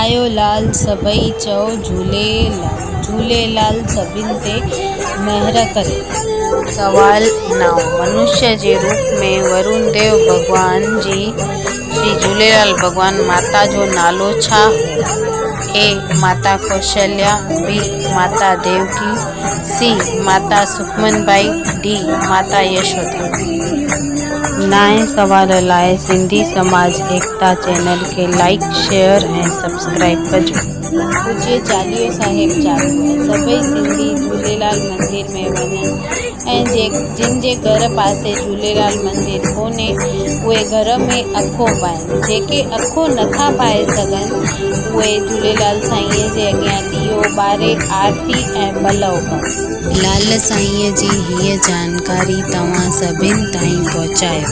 آيو لال سڀئي چئو جهوليلال جهوليلال سڀن تي مهر ڪري. سوال نائون، منشيء جي روپ ۾ ورون ديو ڀڳوان جي شري جهوليلال ڀڳوان ماتا جو نالو ڇا هو؟ اي، ماتا ڪوشليا، بي، ماتا ديوڪي، سي، ماتا سکمن ٻائي، ڊي، ماتا يشودا. نائين سوال لاء سنڌي سماج ايڪتا چينل کي لائيڪ، شيئر ۽ سبسڪرائيب ڪجو. هجي چاليهو صاحب چالو ۽ سڀئي سنڌي جهوليلال مندر ۾ وڃن ۽ جن جي گهر پاسي جهوليلال مندر ڪونهي اهي گهر ۾ اکو پائن جيڪي اکو نٿا پائي سگهن اهي جهوليلال سائينء جي اڳيان ڏيئو ٻاري آرتي ۽ پلئو ڪن. لال سائينء جي هيء جانڪاري توهان سڀن تائين پهچايو.